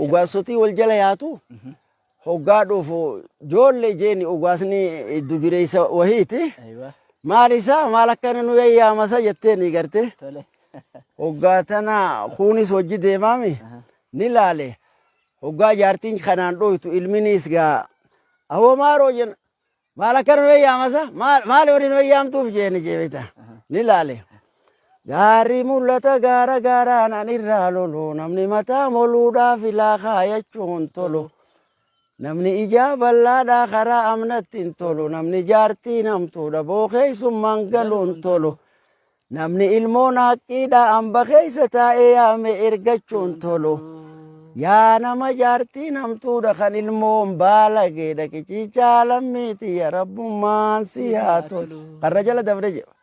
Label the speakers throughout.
Speaker 1: Ugaasotii wal jala yaatu hoggaa dhufu joolle jeeni ugaasni iddu jireessa wahiiti.
Speaker 2: Aywa.
Speaker 1: Maal isaa maal akkana nu yayyaamasa jetteeni garte.
Speaker 2: Tole.
Speaker 1: Hoggaa tana kuunis hojii deemaami ni laale. Hoggaa jaartiin kanaan dhoytu ilminiis gaa awoo maaroo jenna. Maal akkana nu yayyaamasa maal maal wani nu yayyaamtuuf jeeni jeebita ni laale. Gaarri mul'ata gaara gaaraan an irraa lolu namni mataa moluudhaaf ilaa kaayachuun tolu. Namni ijaa bal'aadhaa karaa amnatti hin tolu namni jaartii namtuudha bookeessummaan galuun tolu. Namni ilmoon haqqiidha amba keessa taa'ee yaame ergachuun tolu. Yaa nama jaartii namtuudha kan ilmoon baalageedha qiciichaa lammiiti ya rabbummaan si haa tolu. Karra jala dabre jedha.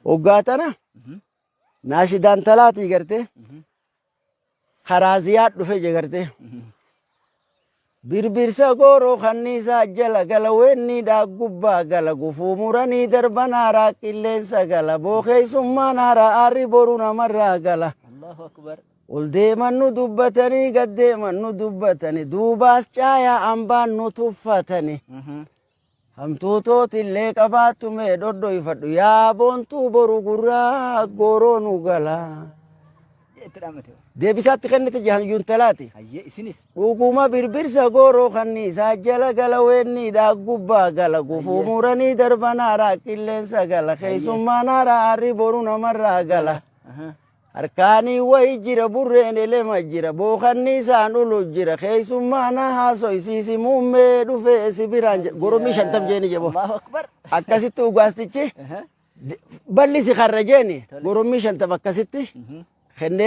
Speaker 1: Hoggaa tana naashidaan talaatii gartee karaa ziyaad dhufe je gartee. Birbirsa gooroo kanniisaa jala gala weenniidhaa gubbaa gala gufuu muranii darban haaraa qilleensa gala bookeessummaan haaraa aarri boru namarraa gala.
Speaker 2: Allahu akbar.
Speaker 1: Ol deeman nu dubbatanii gad deeman nu dubbatanii duubaas caayaa ambaan nu tuffatanii. Hamtuutootillee qabaattu mee dhodhoyfadhu yaa boontuu boru gurraa gooroo nu gala.
Speaker 2: Itti dhaamate.
Speaker 1: Deebisaatti kennite jahan yuuntalaati.
Speaker 2: Hayyee isinis.
Speaker 1: Dhuguma birbirsa gooroo kanniisaa jala gala weenniidhaa gubbaa gala gufuu muranii darban haaraa qilleensa gala keessummaan haaraa aarri boru namarraa gala. Harkaanii wayi jira burreen elema jira bookanniisaan ulu jira keessummaa na haasoysiisi muummee dhufee si biraan jedha gorommii 50 jeeni jebo.
Speaker 2: Allahu akbar.
Speaker 1: Akkasitti ugaastichi bal'isi karra jeeni gorommii 50 akkasitti kennee.